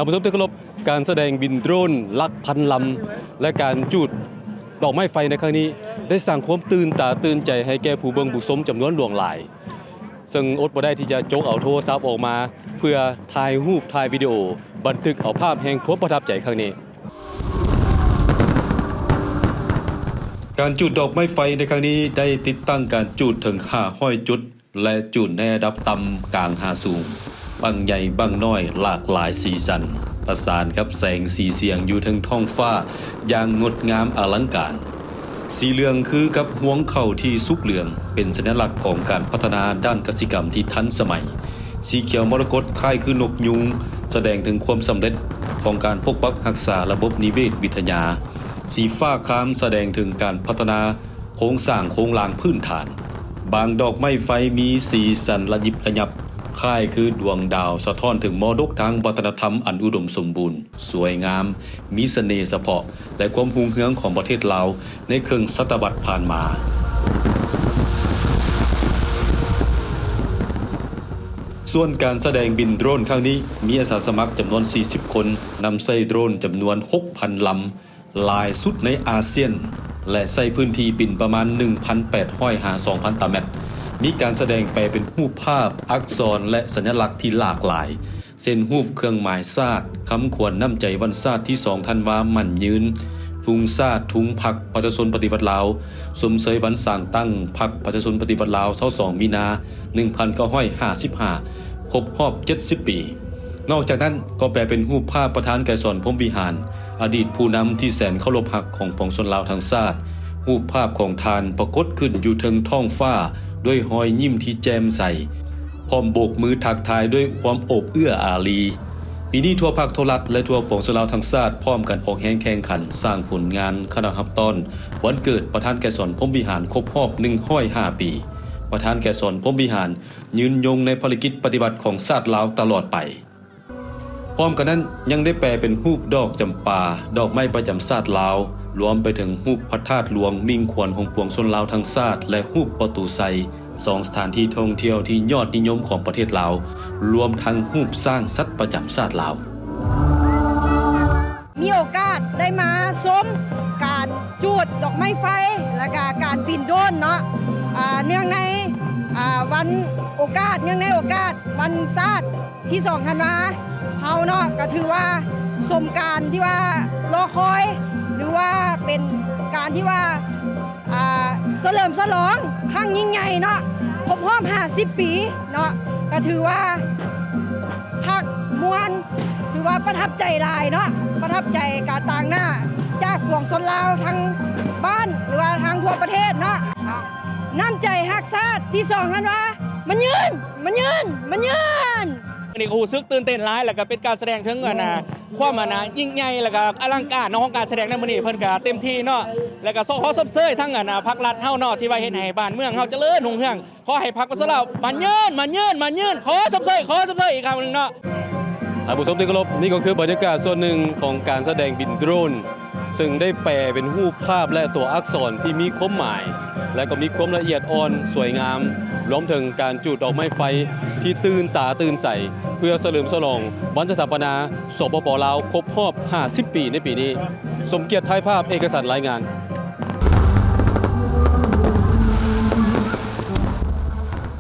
ທ່ານຜູ້ຊົມທີ່ເຄົາລົບ, ການສະແດງບິນໂດຣນຫຼັກພັນລຳ ແລະ ການຈູດດອກໄມ້ໄຟໃນຄັ້ງນີ້ ໄດ້ສ້າງຄວາມຕື່ນຕາຕື່ນໃຈໃຫ້ແກ່ຜູ້ເບິ່ງຜູ້ຊົມຈຳນວນຫຼວງຫຼາຍ, ເຊິ່ງອົດບໍ່ໄດ້ທີ່ຈະຈົກເອົາໂທລະສັບອອກມາ ເພື່ອຖ່າຍຮູບ, ຖ່າຍວິດີໂອ, ບັນທຶກເອົາພາບແຫ່ງຄວາມປະທັບໃຈຄັ້ງນີ້. ການຈູດດອກໄມ້ໄຟໃນຄັ້ງນີ້ ໄດ້ຕິດຕັ້ງການຈູດເຖິງຫ້າຮ້ອຍຈຸດ ແລະ ຈູດໃນລະດັບຕ່ຳ, ກາງຫາສູງ, ບັ້ງໃຫຍ່, ບັ້ງນ້ອຍ, ຫຼາກຫຼາຍສີສັນ, ປະສານກັບແສງສີສຽງຢູ່ເທິງທ້ອງຟ້າຢ່າງງົດງາມອະລັງການ. ສີເຫຼືອງຄືກັບຮວງເຂົ້າທີ່ສຸກເຫຼືອງ, ເປັນສັນຍະລັກຂອງການພັດທະນາດ້ານກະສິກຳທີ່ທັນສະໄໝ. ສີຂຽວມໍລະກົດຄ້າຍຄືນົກຍູງ, ສະແດງເຖິງຄວາມສຳເລັດຂອງການປົກປັກຮັກສາລະບົບນິເວດວິທະຍາ. ສີຟ້າຄາມສະແດງເຖິງການພັດທະນາໂຄງສ້າງໂຄງລ່າງພື້ນຖານ. ບາງດອກໄມ້ໄຟມີສີສັນລະຍິບລະຍັບ, ຄ້າຍຄືດວງດາວ, ສະທ້ອນເຖິງມໍລະດົກທາງວັດທະນະທຳອັນອຸດົມສົມບູນ, ສວຍງາມ, ມີສະເໜ່ສະເພາະ ແລະ ຄວາມຮຸ່ງເຮືອງຂອງປະເທດລາວໃນເຄິ່ງສະຕະວັດຜ່ານມາ. ສ່ວນການສະແດງບິນໂດຣນຄັ້ງນີ້ ມີອາສາສະໝັກຈຳນວນສີ່ສິບຄົນ, ນຳໃຊ້ໂດຣນຈຳນວນຫົກພັນລຳ, ຫຼາຍສຸດໃນອາຊຽນ ແລະ ໃຊ້ພື້ນທີ່ບິນປະມານໜຶ່ງພັນແປດຮ້ອຍຫາສອງພັນຕາແມັດ. ມີການສະແດງແປເປັນຮູບພາບ, ອັກສອນ ແລະ ສັນຍະລັກທີ່ຫຼາກຫຼາຍ, ເຊັ່ນ ຮູບເຄື່ອງໝາຍຊາດ, ຄຳຂວັນນ້ຳໃຈວັນຊາດທີສອງທັນວາໝັ້ນຍືນ, ທຸງຊາດ, ທຸງພັກປະຊາຊົນປະຕິວັດລາວ, ຊົມເຊີຍວັນສ້າງຕັ້ງພັກປະຊາຊົນປະຕິວັດລາວຊາວສອງມີນາໜຶ່ງພັນເກົ້າຮ້ອຍຫ້າສິບຫ້າ ຄົບຮອບເຈັດສິບປີ. ນອກຈາກນັ້ນກໍແປເປັນຮູບພາບປະທານໄກສອນ ພົມວິຫານ, ອະດີດຜູ້ນຳທີ່ແສນເຄົາລົບຮັກຂອງປວງຊົນລາວທັງຊາດ. ຮູບພາບຂອງທ່ານປາກົດຂຶ້ນຢູ່ເທິງທ້ອງຟ້າດ້ວຍຮອຍຍິ້ມທີ່ແຈ່ມໃສ, ພ້ອມໂບກມືທັກທາຍດ້ວຍຄວາມໂອບເອື້ອອາລີ. ປີນີ້ທົ່ວພາກທົ່ວລັດ ແລະ ທົ່ວປວງຊົນລາວທັງຊາດ ພ້ອມກັນອອກແຮງແຂ່ງຂັນສ້າງຜົນງານຄະນະຮັບຕ້ອນວັນເກີດປະທານໄກສອນ ພົມວິຫານ ຄົບຮອບໜຶ່ງຮ້ອຍຫ້າປີ. ປະທານໄກສອນ ພົມວິຫານ ຍືນຍົງໃນພາລະກິດປະຕິວັດຂອງຊາດລາວຕະຫຼອດໄປ. ພ້ອມກັນນັ້ນ ຍັງໄດ້ແປເປັນຮູບດອກຈຳປາ, ດອກໄມ້ປະຈຳຊາດລາວ, ລວມໄປເຖິງຮູບພະທາດຫຼວງມິ່ງຂວັນຂອງປວງຊົນລາວທັງຊາດ ແລະ ຮູບປະຕູໄຊ, ສອງສະຖານທີ່ທ່ອງທ່ຽວທີ່ຍອດນິຍົມຂອງປະເທດລາວ, ລວມທັງຮູບຊ້າງສັດປະຈຳຊາດລາວ. ມີໂອກາດໄດ້ມາຊົມການຈູດດອກໄມ້ໄຟ ແລະກະການບິນໂດຣນເນາະ, ອາ ເນື່ອງໃນ ອາ ວັນໂອກາດ ເນື່ອງໃນໂອກາດວັນຊາດທີສອງທັນວາ ເຮົາເນາະ ກະຖືວ່າສົມການທີ່ວ່າລໍຄອຍ ຫຼືວ່າເປັນການທີ່ວ່າ ອາ ສະເຫຼີມສະຫຼອງຄັ້ງຍິ່ງໃຫຍ່ເນາະ ຄົບຮອບຫ້າສິບປີເນາະ ກະຖືວ່າຄັກມ່ວນ ຖືວ່າປະທັບໃຈຫຼາຍເນາະ ປະທັບໃຈການຕາງໜ້າຈາກປວງຊົນລາວທັງບ້ານ ຫຼືວ່າທາງທົ່ວປະເທດເນາະ. ນ້ຳໃຈຮັກຊາດທີສອງນັ້ນວ່າ ໝັ້ນຍືນ ໝັ້ນຍືນ ໝັ້ນຍືນ. ມື້ນີ້ກໍຮູ້ສຶກຕື່ນເຕັ້ນຫຼາຍ ແລ້ວກໍເປັນການສະແດງເຖິງ ອັນນ່າ ຄວາມ ອັນນ່າ ຍິ່ງໃຫຍ່ ແລ້ວກໍອະລັງການເນາະ ຂອງການສະແດງໃນມື້ນີ້ ເພິ່ນກໍເຕັມທີ່ເນາະ ແລ້ວກໍຂໍຊົມເຊີຍທັງ ອັນນ່າ ພັກລັດເຮົາເນາະ ທີ່ວ່າເຮັດໃຫ້ບ້ານເມືອງເຮົາຈະເລີນຮຸ່ງເຮືອງ ຂໍໃຫ້ພັກປະຊາຊົນລາວໝັ້ນຍືນ ໝັ້ນຍືນ ໝັ້ນຍືນ ຂໍຊົມເຊີຍ ຂໍຊົມເຊີຍອີກຄັ້ງໜຶ່ງເນາະ. ທ່ານຜູ້ຊົມທີ່ເຄົາລົບ, ນີ້ກໍຄືບັນຍາກາດສ່ວນໜຶ່ງຂອງການສະແດງບິນໂດຣນ ເຊິ່ງໄດ້ແປເປັນຮູບພາບ ແລະ ຕົວອັກສອນທີ່ມີຄວາມໝາຍ ແລະ ກໍມີຄວາມລະອຽດອ່ອນສວຍງາມ, ລວມເຖິງການຈູດດອກໄມ້ໄຟທີ່ຕື່ນຕາຕື່ນໃສ ເພື່ອສະເຫຼີມສະຫຼອງວັນສະຖາປະນາ ສປປ ລາວ ຄົບຮອບຫ້າສິບປີໃນປີນີ້. ສົມກຽດ ຖ່າຍພາບ, ເອກະສັນ ລາຍງານ.